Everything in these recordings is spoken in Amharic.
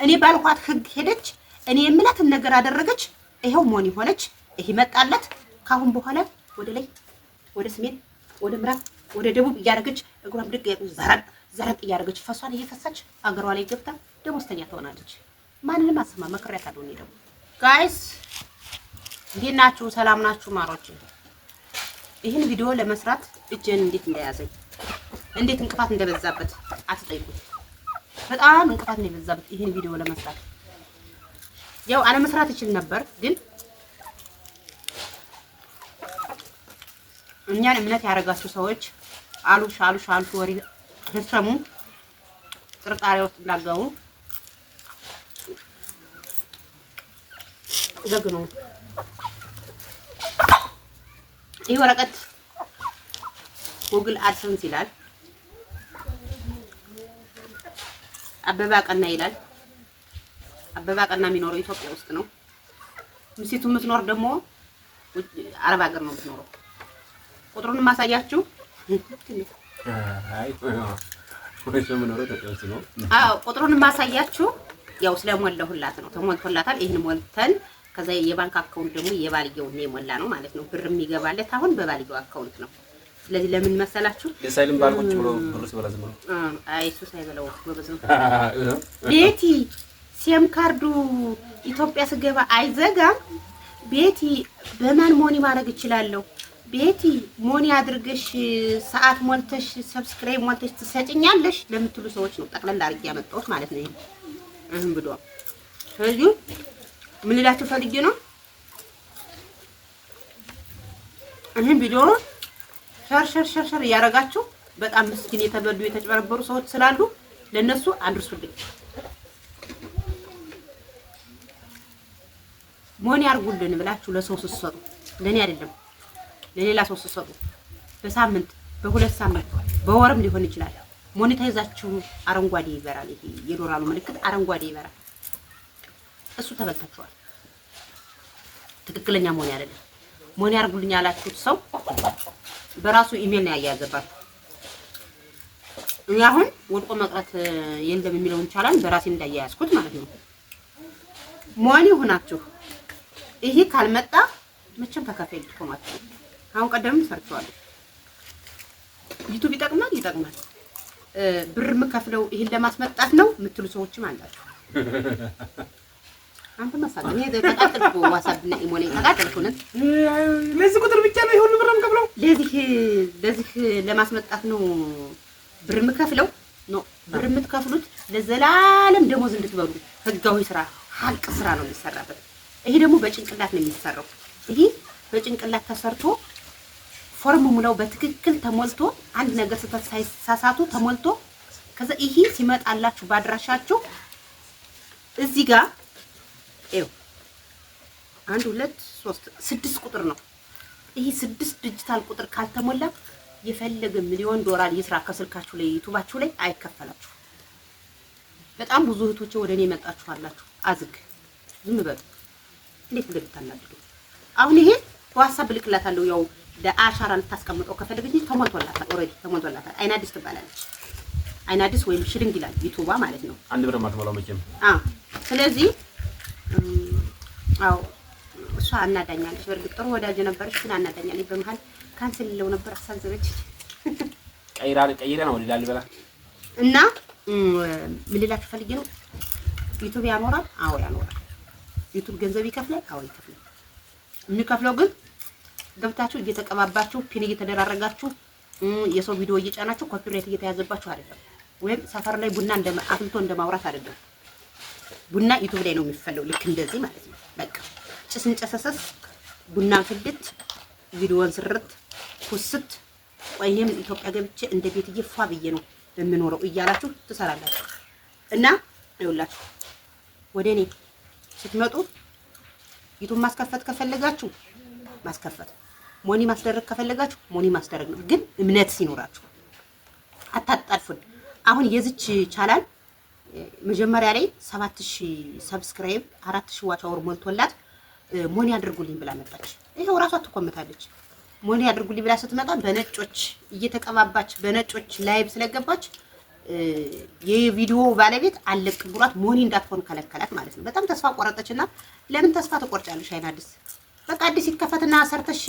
እኔ ባልኳት ህግ ሄደች። እኔ የምላትን ነገር አደረገች። ይኸው money ሆነች። ይሄ መጣላት። ካሁን በኋላ ወደ ላይ፣ ወደ ሰሜን፣ ወደ ምዕራብ፣ ወደ ደቡብ እያደረገች እግሯን ብድግ ዘረጥ ዘረጥ እያደረገች ፈሷን እየፈሳች አገሯ ላይ ገብታ ደሞዝተኛ ትሆናለች። ማንንም አሰማ መክሬያታለሁ። እኔ ደግሞ guys እንዴት ናችሁ? ሰላም ናችሁ ማሮች? ይህን ቪዲዮ ለመስራት እጄን እንዴት እንደያዘኝ፣ እንዴት እንቅፋት እንደበዛበት አትጠይቁኝ። በጣም እንቅፋት ነው የበዛበት ይህን ቪዲዮ ለመስራት። ያው አለመስራት እችል ነበር፣ ግን እኛን እምነት ያደረጋችሁ ሰዎች አሉሽ አሉሽ አሉሽ ወሬ ስትሰሙ ጥርጣሬ ውስጥ እንዳትገቡ ዘግ ነው። ይህ ወረቀት Google AdSense ይላል። አበባ ቀና ይላል። አበባ ቀና የሚኖረው ኢትዮጵያ ውስጥ ነው። ሚስቱ የምትኖር ደግሞ አረብ ሀገር ነው የምትኖረው። ቁጥሩን ማሳያችሁ። አዎ ቁጥሩን ማሳያችሁ ያው ስለሞላሁላት ነው። ተሞልቶላታል። ይህን ሞልተን ከዛ የባንክ account ደግሞ የባልየው ነው የሞላ ነው ማለት ነው። ብር የሚገባለት አሁን በባልየው account ነው። ስለዚህ ለምን መሰላችሁ? ደሳይልም ባል ቁጭ ብሎ ብሩ ሲበላ ዝም ብሎ። አይ እሱ ሳይበላው ጎበዝ ነው። ቤቲ ሲም ካርዱ ኢትዮጵያ ስገባ አይዘጋም። ቤቲ በማን money ማድረግ እችላለሁ? ቤቲ money አድርገሽ ሰዓት ሞልተሽ subscribe ሞልተሽ ትሰጭኛለሽ ለምትሉ ሰዎች ነው ጠቅለል አድርጌ ያመጣሁት ማለት ነው። ይሄን ብሎ ስለዚህ ምን ልላችሁ ፈልጌ ነው፣ ይህን ቪዲዮ share share share share እያደረጋችሁ በጣም ምስኪን የተበሉ የተጭበረበሩ ሰዎች ስላሉ ለነሱ አድርሱልኝ። money አድርጉልን ብላችሁ ለሰው ስትሰጡ፣ ለኔ አይደለም ለሌላ ሰው ስትሰጡ፣ በሳምንት በ2 ሳምንት በወርም ሊሆን ይችላል። monetize ኣችሁ አረንጓዴ ይበራል። ይሄ የዶላሩ ምልክት አረንጓዴ ይበራል። እሱ ተበልታችኋል። ትክክለኛ money አይደለም። money አድርጉልኝ ያላችሁት ሰው በራሱ ኢሜል ነው ያያዘባችሁ። እኔ አሁን ወድቆ መቅረት የለም የሚለውን ቻላን በራሴ እንዳያያዝኩት ማለት ነው። money ሆናችሁ ይሄ ካልመጣ መቼም ተከፋይ ልትሆናችሁ። አሁን ቀደም ሰርቼዋለሁ። YouTube ይጠቅማል ይጠቅማል። ብር የምከፍለው ይሄን ለማስመጣት ነው የምትሉ ሰዎችም አላችሁ። አንተ መሳለ እኔ ተቃጠልኩ። WhatsApp እና imo ላይ ተቃጠልኩ። እውነት ለዚህ ቁጥር ብቻ ነው ይሁሉ ብር የምከፍለው። ለዚህ ለማስመጣት ነው ብር የምከፍለው። no ብር የምትከፍሉት ለዘላለም ደሞዝ እንድትበሉ ህጋዊ ስራ፣ ሀቅ ስራ ነው የሚሰራበት። ይሄ ደግሞ በጭንቅላት ነው የሚሰራው። ይሄ በጭንቅላት ተሰርቶ ፎርም ሙላው በትክክል ተሞልቶ አንድ ነገር ስህተት ሳይሳሳቱ ተሞልቶ ከዛ ይሄ ሲመጣላችሁ ባድራሻችሁ እዚህ ጋር ይኸው 1 2 3 6 ቁጥር ነው። ይሄ 6 ዲጂታል ቁጥር ካልተሞላ የፈለገ ሚሊዮን ዶላር ይስራ ከስልካችሁ ላይ YouTube ኣችሁ ላይ አይከፈላችሁ። በጣም ብዙ እህቶቼ ወደ እኔ መጣችሁ አላችሁ። አዝግ ዝም በሉ። እንዴት እንደምታናድዱ አሁን ይሄ በ WhatsApp ልክላታለሁ። ያው ለአሻራ ልታስቀምጠው ከፈለገች ተሞልቶላታል። already ተሞልቶላታል። አይን አዲስ ትባላለች። አይን አዲስ ወይም ሽልንግ ይላል YouTube ዋ ማለት ነው። አንድ ብር ማትሞላው መቼም። አዎ ስለዚህ አዎ እሷ አናዳኛለች። በእርግጥ ጥሩ ወዳጅ ነበረች፣ ግን አናዳኛለች። በመሀል cancel ለው ነበር አሳዘነች። ቀይራ ቀይራ ነው ወደ ላሊበላ። እና ምን ልላችሁ ፈልጌ ነው፣ YouTube ያኖራል። አዎ ያኖራል። YouTube ገንዘብ ይከፍላል። አዎ ይከፍላል። የሚከፍለው ግን ገብታችሁ እየተቀባባችሁ pin እየተደራረጋችሁ የሰው ቪዲዮ እየጫናችሁ copyright እየተያዘባችሁ አይደለም። ወይም ሰፈር ላይ ቡና እንደ አፍልቶ እንደማውራት አይደለም። ቡና YouTube ላይ ነው የሚፈለው። ልክ እንደዚህ ማለት ነው። በቃ ጭስን ጨሰሰስ ቡናን ፍልት ቪዲዮን ስርት ኩስት ቆይ እኔም ኢትዮጵያ ገብቼ እንደ ቤትዬ ፏ ብዬ ነው የምኖረው እያላችሁ ትሰራላችሁ። እና ይኸውላችሁ ወደ እኔ ስትመጡ YouTube ማስከፈት ከፈለጋችሁ ማስከፈት፣ money ማስደረግ ከፈለጋችሁ money ማስደረግ ነው። ግን እምነት ሲኖራችሁ አታጣልፉን። አሁን የዚች ቻናል መጀመሪያ ላይ 7000 subscribe 4000 watch hour ሞልቶላት money አድርጉልኝ ብላ መጣች። ይሄው ራሷ ትኮምታለች። money አድርጉልኝ ብላ ስትመጣ በነጮች እየተቀባባች በነጮች live ስለገባች የቪዲዮ ባለቤት አለቅም ብሏት money እንዳትሆን ከለከላት ማለት ነው። በጣም ተስፋ ቆረጠችና ለምን ተስፋ ትቆርጫለሽ? አይን አዲስ በቃ አዲስ ይከፈትና ሰርተሽ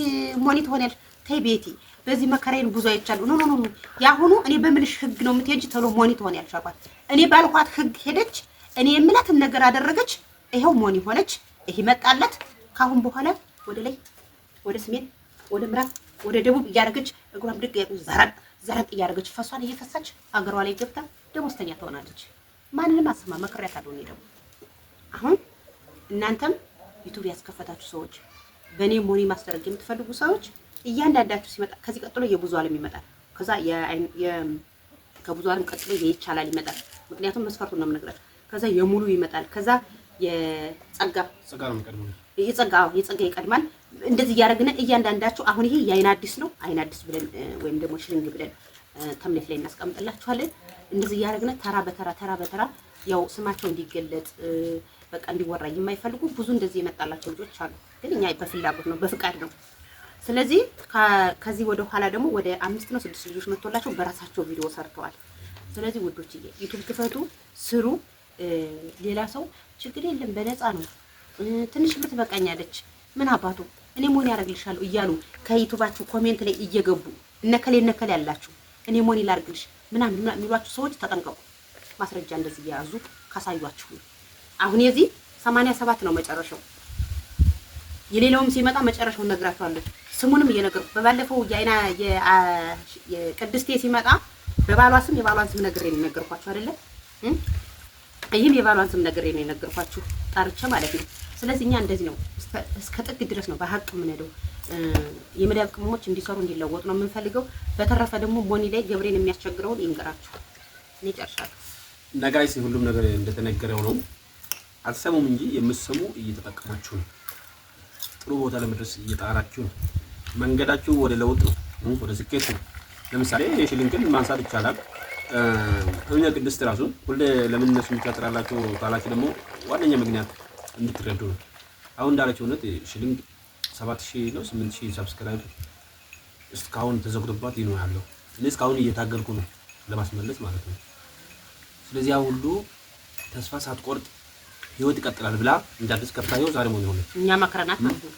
money ትሆኛለሽ። ተይ ቤቲ፣ በዚህ መከራዬን ብዙ አይቻለሁ። No, no, no፣ ያሁኑ እኔ በምልሽ ህግ ነው የምትሄጂ፣ ቶሎ money ትሆኛለሽ አልኳት። እኔ ባልኳት ህግ ሄደች። እኔ የምላትን ነገር አደረገች። ይኸው money ሆነች። ይሄ መጣላት። ካሁን በኋላ ወደ ላይ፣ ወደ ሰሜን፣ ወደ ምዕራብ፣ ወደ ደቡብ እያደረገች እግሯን ብድግ ዘረጥ ዘረጥ እያደረገች ፈሷን እየፈሳች አገሯ ላይ ገብታ ደሞዝተኛ ትሆናለች። ማንንም አሰማ መክሬያታለሁ። እኔ ደግሞ አሁን እናንተም YouTube ያስከፈታችሁ ሰዎች፣ በእኔ money ማስደረግ የምትፈልጉ ሰዎች እያንዳንዳችሁ ሲመጣ ከዚህ ቀጥሎ የብዙ ዓለም ይመጣል። ከዛ ከብዙ ዓለም ቀጥሎ የይቻላል ይመጣል። ምክንያቱም መስፈርቱን ነው የምነግራችሁ። ከዛ የሙሉ ይመጣል። ከዛ የጸጋ ጸጋ ነው የሚቀድመው። የጸጋ ይቀድማል። እንደዚህ እያደረግን እያንዳንዳችሁ አሁን ይሄ የአይን አዲስ ነው። አይን አዲስ ብለን ወይም ደግሞ ሽልንግ ብለን thumbnail ላይ እናስቀምጥላችኋለን። እንደዚህ እያደረግን ተራ በተራ ተራ በተራ ያው ስማቸው እንዲገለጥ በቃ እንዲወራ የማይፈልጉ ብዙ እንደዚህ የመጣላቸው ልጆች አሉ። ግን እኛ በፍላጎት ነው፣ በፍቃድ ነው። ስለዚህ ከዚህ ወደ ኋላ ደግሞ ወደ አምስት ነው ስድስት ልጆች መጥቶላቸው በራሳቸው ቪዲዮ ሰርተዋል። ስለዚህ ውዶችዬ YouTube ክፈቱ፣ ስሩ። ሌላ ሰው ችግር የለም በነፃ ነው፣ ትንሽ ብር ትበቃኛለች፣ ምን አባቱ እኔ money ያደርግልሻለሁ እያሉ ከ YouTube ኣችሁ comment ላይ እየገቡ እነከሌ እነከሌ ያላችሁ እኔ money ላርግልሽ ምናምን ምናምን የሚሏችሁ ሰዎች ተጠንቀቁ። ማስረጃ እንደዚህ እየያዙ ካሳዩአችሁ ነው። አሁን የዚህ 87 ነው መጨረሻው። የሌላውም ሲመጣ መጨረሻውን ነግራችኋለሁ። ስሙንም እየነገርኩ በባለፈው የአይና የቅድስቴ ሲመጣ በባሏ ስም የባሏን ስም ነግሬ ነው የነገርኳችሁ አይደለ? ይህም የባሏን ስም ነግሬ ነው የነገርኳችሁ ጠርቼ ማለት ነው። ስለዚህ እኛ እንደዚህ ነው እስከ ጥግ ድረስ ነው በሀቅ የምንሄደው። የመዳብ ቅመሞች እንዲሰሩ እንዲለወጡ ነው የምንፈልገው። በተረፈ ደግሞ money ላይ ገብሬን የሚያስቸግረውን ይንገራችሁ። እኔ ጨርሻለሁ። እና guys ሁሉም ነገር እንደተነገረው ነው። አትሰሙም እንጂ የምትሰሙ እየተጠቀማችሁ ነው። ጥሩ ቦታ ለመድረስ እየጣራችሁ ነው። መንገዳችሁ ወደ ለውጥ ነው፣ ወደ ስኬት ነው። ለምሳሌ የሽልንክን ማንሳት ይቻላል። እኛ ቅድስት ራሱ ሁሌ ለምን እነሱ ብቻ ትላላችሁ ካላችሁ ደግሞ ዋነኛ ምክንያት እንድትረዱ ነው። አሁን እንዳለችው እውነት ሽልንግ 7,000 ነው 8,000 subscribe እስካሁን ተዘግቶባት ይኖ ያለው። እኔ እስካሁን እየታገልኩ ነው ለማስመለስ ማለት ነው። ስለዚህ ያ ሁሉ ተስፋ ሳትቆርጥ ህይወት ይቀጥላል ብላ እንደ አዲስ ከፍታ ይኸው ዛሬ money ሆነች። እኛ መክረናት ማለት ነው።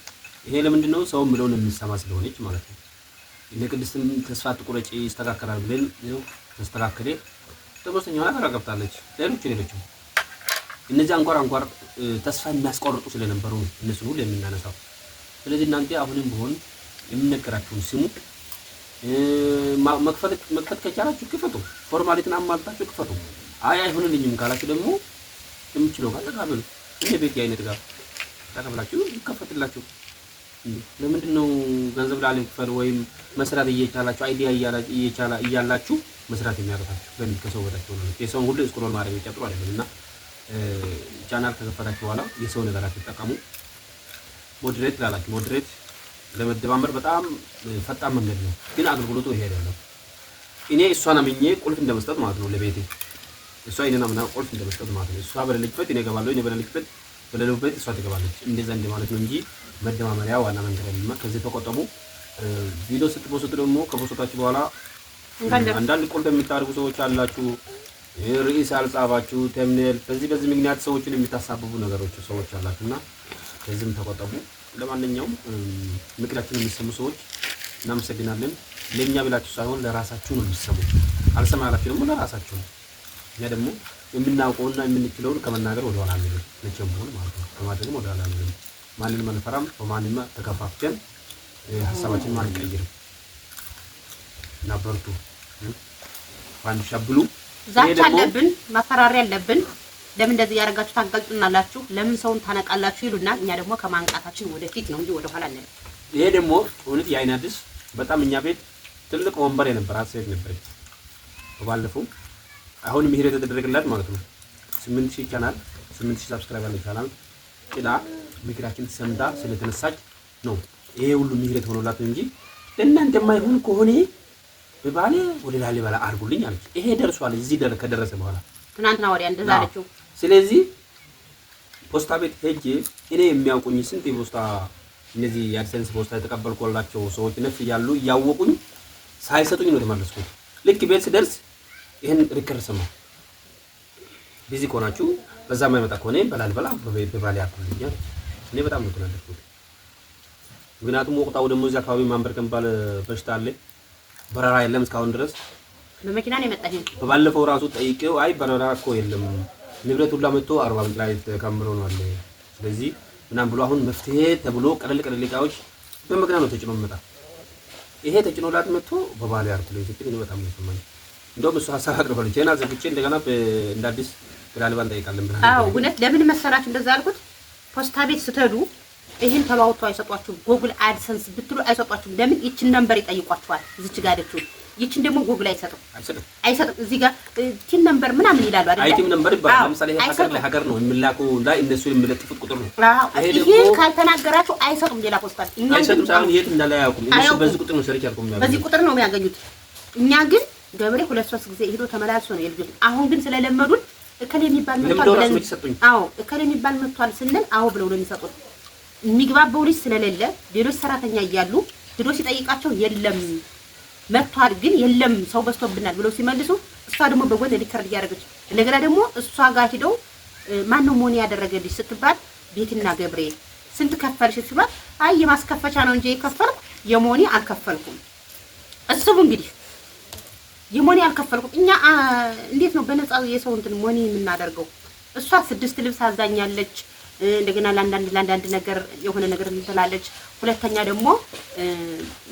ይሄ ለምንድን ነው? ሰው ምለውን የሚሰማ ስለሆነች ማለት ነው። እነ ቅድስትም ተስፋ አትቁረጪ ይስተካከላል ብለን ይኸው ተስተካከለ። ደሞዝተኛ ሆና ስራ ገብታለች። ሌሎች ሌሎችም እነዚህ አንኳር አንኳር ተስፋ የሚያስቆርጡ ስለነበሩ ነው እነሱን ሁሉ የምናነሳው። ስለዚህ እናንተ አሁንም ቢሆን የሚነገራችሁን ስሙ። መክፈት ከቻላችሁ ክፈቱ። Formality ን አሟልታችሁ ክፈቱ። አይ አይሆንልኝም ካላችሁ ደግሞ የምችለው ጋር ተካፈሉ። እንደ ቤት አይነት ጋር ተካፍላችሁ ይከፈትላችሁ። ለምንድን ነው ገንዘብ ላለመክፈል ወይም መስራት እየቻላችሁ idea እያላችሁ መስራት የሚያቅታችሁ? ለምን ከሰው በታች ሆነ? የሰውን ሁሉ scroll ማድረግ ብቻ ጥሩ አይደለም እና ቻናል ከከፈታችሁ በኋላ የሰው ነገር አትጠቀሙ። Moderate ላላችሁ moderate ለመደማመር በጣም ፈጣን መንገድ ነው፣ ግን አገልግሎቱ ይሄ አይደለም። እኔ እሷን አምኜ ቁልፍ እንደመስጠት ማለት ነው ለቤቴ፣ እሷ እኔን አምና ቁልፍ እንደመስጠት ማለት ነው። እሷ በሌለችበት እኔ እገባለሁ፣ እኔ በሌለችበት በሌለሁበት እሷ ትገባለች። እንደዛ እንደ ማለት ነው እንጂ መደማመሪያ ዋና መንገድ አይደለም። ከዚህ ተቆጠቡ። ቪዲዮ ስትፖስቱ ደግሞ ከፖስታችሁ በኋላ አንዳንድ ቁልፍ የምታደርጉ ሰዎች አላችሁ። ርዕስ አልጻፋችሁ፣ thumbnail፣ በዚህ በዚህ ምክንያት ሰዎችን የምታሳብቡ ነገሮች ሰዎች አላችሁ እና ከዚህም ተቆጠቡ። ለማንኛውም ምክራችን የሚሰሙ ሰዎች እናመሰግናለን። ለእኛ ብላችሁ ሳይሆን ለራሳችሁ ነው የሚሰሙ። አልሰማ ያላችሁ ደግሞ ለራሳችሁ ነው። እኛ ደግሞ የምናውቀውና የምንችለውን ከመናገር ወደኋላ አንልም፣ መቼም ሆን ማለት ነው። ከማድረግም ወደኋላ አንልም። ማንንም አንፈራም። በማንም ተከፋፍተን ሀሳባችንን አንቀይርም እና በርቱ፣ ፋንዲሻ ብሉ። ዛቻ አለብን፣ ማፈራሪያ አለብን። ለምን እንደዚህ ያደርጋችሁ ታጋልጡናላችሁ፣ ለምን ሰውን ታነቃላችሁ ይሉና እኛ ደግሞ ከማንቃታችን ወደፊት ነው እንጂ ወደኋላ አንልም። ይሄ ደግሞ እውነት የአይን አዲስ በጣም እኛ ቤት ትልቅ ወንበር የነበራት ሴት ነበረች። ባለፈው አሁን ምህረት የተደረገላት ማለት ነው። 8000 ቻናል 8000 subscribe ያለው ቻናል ጥላ ምክራችን ሰምታ ስለተነሳች ነው ይሄ ሁሉ ምህረት ሆኖላት ነው እንጂ ለእናንተ የማይሆን ከሆነ በባሌ ወደ ላሊበላ አድርጉልኝ አለች። ይሄ ደርሷል። እዚህ ከደረሰ በኋላ ትናንትና ወዲያ እንደዛ አለችው። ስለዚህ ፖስታ ቤት ሄጄ እኔ የሚያውቁኝ ስንት የፖስታ እነዚህ የ AdSense ፖስታ የተቀበልኩላቸው ሰዎች ነፍስ እያሉ እያወቁኝ ሳይሰጡኝ ነው የተመለስኩት። ልክ ቤት ስደርስ ይህን record ስማ። Busy ከሆናችሁ በዛ የማይመጣ ከሆነ በላሊበላ በባሌ አልኩልኝ አለች። እኔ በጣም ነው የተናደድኩት። ምክንያቱም ወቅታው ደግሞ እዚህ አካባቢ ማንበርከክ የሚባል በሽታ አለ። በረራ የለም እስካሁን ድረስ። በመኪና ነው የመጣችው። በባለፈው ራሱ ጠይቄው አይ በረራ እኮ የለም ንብረት ሁላ መጥቶ አርባ ምንጭ ላይ ተከምሮ ነው አለ። ስለዚህ ምናምን ብሎ አሁን መፍትሄ ተብሎ ቀለል ቀለል እቃዎች በመኪና ነው ተጭኖ መጣ። ይሄ ተጭኖላት መጥቶ በባሌ አርኩልኝ ስትል እኔ በጣም ነው የሰማኝ። እንደውም እሱ ሀሳብ አቅርባለች። ቼና ዘግቼ እንደገና እንደ አዲስ በላሊበላ እንጠይቃለን ብላ አዎ እውነት ለምን መሰላችሁ እንደዛ አልኩት? ፖስታ ቤት ስትሄዱ ይህን ተለዋውቶ አይሰጧችሁም። Google AdSense ብትሉ አይሰጧችሁም። ለምን ይችን number ይጠይቋችኋል። እዚች ጋር አለችው። ይችን ደግሞ ጎግል አይሰጥም አይሰጥም አይሰጥም። እዚህ ጋር TIN number ምናምን ይላሉ አይደል? item number ይባላል። አዎ፣ ለምሳሌ ይሄ ሀገር አይሰጡም። ላይ ሀገር ነው የሚላኩ ላይ እነሱ የሚለጥፉት ቁጥር ነው። አዎ፣ ይሄ ይሄ ደግሞ ካልተናገራችሁ አይሰጡም። ሌላ ፖስታ ቤት እኛ አይሰጡም ግን ሳይሆን የት እንዳለ አያውቁም። እነሱ አያውቁም። በዚህ ቁጥር ነው search አድርገው የሚያገኙት። በዚህ ቁጥር ነው የሚያገኙት። እኛ ግን ገብሬ ሁለት ሶስት ጊዜ ሄዶ ተመላልሶ ነው የልጆች። አሁን ግን ስለለመዱን እከሌ የሚባል መጥቷል ለምደው ራሱ ብለን መች ሰጡኝ። አዎ እከሌ የሚባል መጥቷል ስንል አዎ ብለው ነው የሚሰጡት። የሚግባባው ልጅ ስለሌለ ሌሎች ሰራተኛ እያሉ ሄዶ ሲጠይቃቸው የለም መጥቷል ግን የለም ሰው በዝቶብናል ብለው ሲመልሱ፣ እሷ ደግሞ በጎን record እያደረገች እንደገና ደግሞ እሷ ጋር ሂደው ማነው money ያደረገልሽ ስትባል ቤትና ገብሬ ስንት ከፈልሽ ሲባል አይ የማስከፈቻ ነው እንጂ የከፈልኩ የ money አልከፈልኩም። እስቡ እንግዲህ የ money አልከፈልኩም። እኛ እንዴት ነው በነፃ የሰው እንትን money የምናደርገው? እሷ 6 ልብስ አዛኛለች። እንደገና ለአንዳንድ ለአንዳንድ ነገር የሆነ ነገር እንትላለች። ሁለተኛ ደግሞ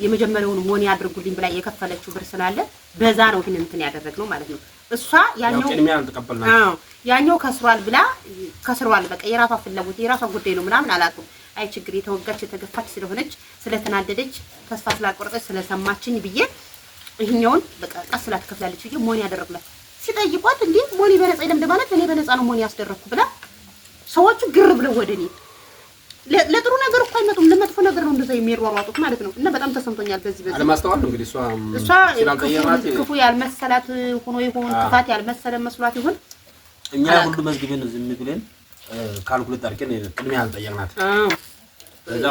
የመጀመሪያውን money አድርጉልኝ ብላ የከፈለችው ብር ስላለ በዛ ነው ይህን እንትን ያደረግነው ማለት ነው። እሷ ያው ያኛው ቅድሚያ አልተቀበልናትም። አዎ ያኛው ከስሯል ብላ ከስሯል፣ በቃ የራሷ ፍላጎት የራሷ ጉዳይ ነው ምናምን አላውቅም። አይ ችግር የተወጋች የተገፋች ስለሆነች ስለተናደደች ተስፋ ስላልቆረጠች ስለሰማችኝ ብዬ ይሄኛውን በቃ ቀስ ብላ ትከፍላለች ብዬ money ያደረግላት። ሲጠይቋት እንዴ money በነፃ የለም ማለት እኔ በነፃ ነው money ያስደረግኩ ብላ ሰዎቹ ግር ብለው ወደ እኔ ለጥሩ ነገር እኮ አይመጡም፣ ለመጥፎ ነገር ነው እንደዛ የሚሯሯጡት ማለት ነው። እና በጣም ተሰምቶኛል በዚህ በዚህ አለማስተዋል ነው እንግዲህ እሷ እሷ ስላልጠየቅናት ክፉ ያልመሰላት ሆኖ ይሁን ክፋት ያልመሰለ መስሏት ይሁን እኛ ሁሉ መዝግበን ዝም ብለን calculate አድርገን ቅድሚያ አልጠየቅናት።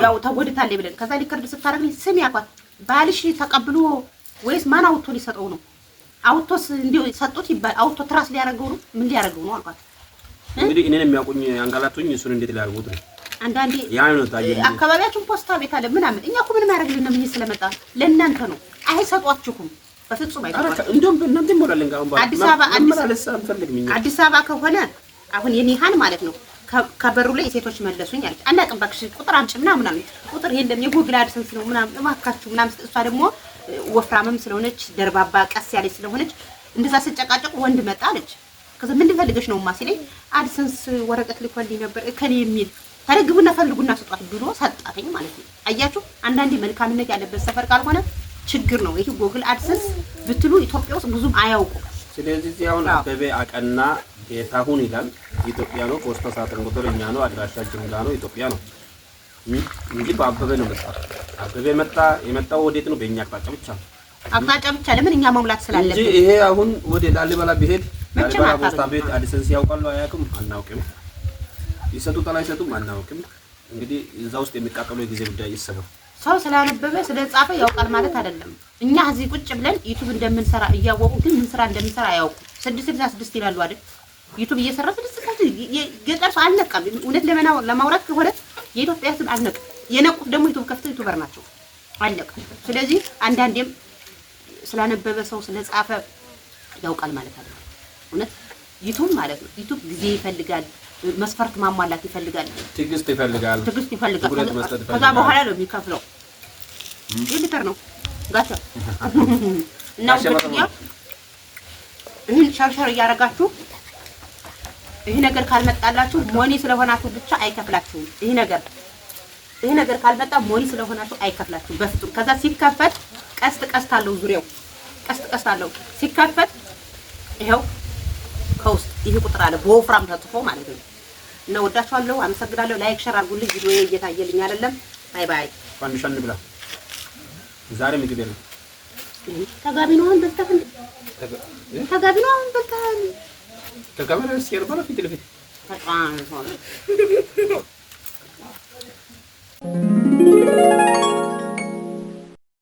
ያው ተጎድታለች ብለን ከዛ record ስታደርግልኝ ስም ያልኳት ባልሽ ተቀብሎ ወይስ ማን አውጥቶ ሊሰጠው ነው? አውጥቶስ እንዲሁ ሰጡት ይባል አውጥቶ ትራስ ሊያደርገው ነው? ምን ሊያደርገው ነው አልኳት። እንግዲህ እኔን የሚያውቁኝ አንጋላቱኝ፣ እሱን እንዴት ሊያደርጉት ነው? አንዳንዴ ያ ነው ታየኝ። አካባቢያችን ፖስታ ቤት አለ ምናምን፣ እኛ እኮ ምንም አያደርግልንም። ይሄ ስለመጣ ለእናንተ ነው። አይሰጧችሁም፣ በፍጹም አይሰጧችሁም። እንደውም በእናንተ እንሞላለን። አሁን አዲስ አበባ መመላለስ አንፈልግም እኛ። አዲስ አበባ ከሆነ አሁን የኒሃን ማለት ነው ከበሩ ላይ ሴቶች መለሱኝ አለች። አናውቅም እባክሽ ቁጥር አምጪ ምናምን አለች። ቁጥር የለም የ Google AdSense ነው ምናምን እባካችሁ ምናምን። እሷ ደግሞ ወፍራምም ስለሆነች ደርባባ ቀስ ያለች ስለሆነች እንደዛ ስጨቃጨቅ ወንድ መጣ አለች። ከዛ ምን ፈልገሽ ነው ማ ሲለኝ AdSense ወረቀት ልኮልኝ ነበር እከሌ የሚል ታዲያ ግቡና ፈልጉና ስጧት ብሎ ሰጣተኝ ማለት ነው። አያችሁ አንዳንዴ መልካምነት ያለበት ሰፈር ካልሆነ ችግር ነው። ይሄ Google AdSense ብትሉ ኢትዮጵያ ውስጥ ብዙም አያውቁም። ስለዚህ እዚህ አሁን አበበ አቀና ጌታሁን ይላል። ኢትዮጵያ ነው። ፖስታ ሳጥን ቁጥር እኛ ነው። አድራሻ ጅንጋ ነው። ኢትዮጵያ ነው እንጂ በአበበ ነው መጣ። አበበ መጣ። የመጣው ወዴት ነው? በእኛ አቅጣጫ ብቻ ነው። አቅጣጫ ብቻ ለምን እኛ መሙላት እንጂ ስላለብን ይሄ አሁን ወደ ላሊበላ ቢሄድ መቼም ላሊበላ ፖስታ አታገኝም። ቤት AdSense ያውቃሉ አያውቅም? አናውቅም። ይሰጡታል አይሰጡም? አናውቅም። እንግዲህ እዛ ውስጥ የሚቃጠለው የጊዜ ጉዳይ ይሰበው። ሰው ስላነበበ ስለጻፈ ያውቃል ማለት አይደለም። እኛ እዚህ ቁጭ ብለን YouTube እንደምንሰራ እያወቁ ግን ምን ስራ እንደምንሰራ አያውቁም። 666 ይላሉ አይደል? YouTube እየሰራ 666 ገጠር ሰው አልነቃም። እውነት ለማውራት ከሆነ የኢትዮጵያ ሕዝብ አልነቃም። የነቁት ደግሞ YouTube ከፍተው YouTuber ናቸው። አለቀ። ስለዚህ አንዳንዴም ስላነበበ ሰው ስለጻፈ ያውቃል ማለት አይደለም። እውነት YouTube ማለት ነው። YouTube ጊዜ ይፈልጋል፣ መስፈርት ማሟላት ይፈልጋል፣ ትዕግስት ይፈልጋል፣ ትዕግስት ይፈልጋል። ትኩረት መስጠት ከዛ ይፈልጋል። በኋላ ነው የሚከፍለው። ይህ ሊትር ነው ጋሻ እና ጋሻ ውዶች፣ ይህን share share እያደረጋችሁ ይህ ነገር ካልመጣላችሁ money ስለሆናችሁ ብቻ አይከፍላችሁም። ይህ ነገር ካልመጣ money ስለሆናችሁ አይከፍላችሁም በፍጹም። ከዛ ሲከፈት ቀስት ቀስት አለው፣ ዙሪያው ቀስት ቀስት አለው። ሲከፈት ይኸው ከውስጥ ይህ ቁጥር አለ በወፍራም ተጽፎ ማለት ነው። እና ወዳችኋለሁ፣ አመሰግናለሁ። Like share አድርጉልኝ። ቪዲዮ እየታየልኝ አይደለም። Bye bye። ፈንዲሻ እንብላ። ዛሬ ምግብ የለም። ተጋቢ ነው አሁን በልተህ እንዴ? ተጋቢ ነው አሁን በልተህ ከካሜራ ሲያርባላ ፊት ለፊት በጣም ነው።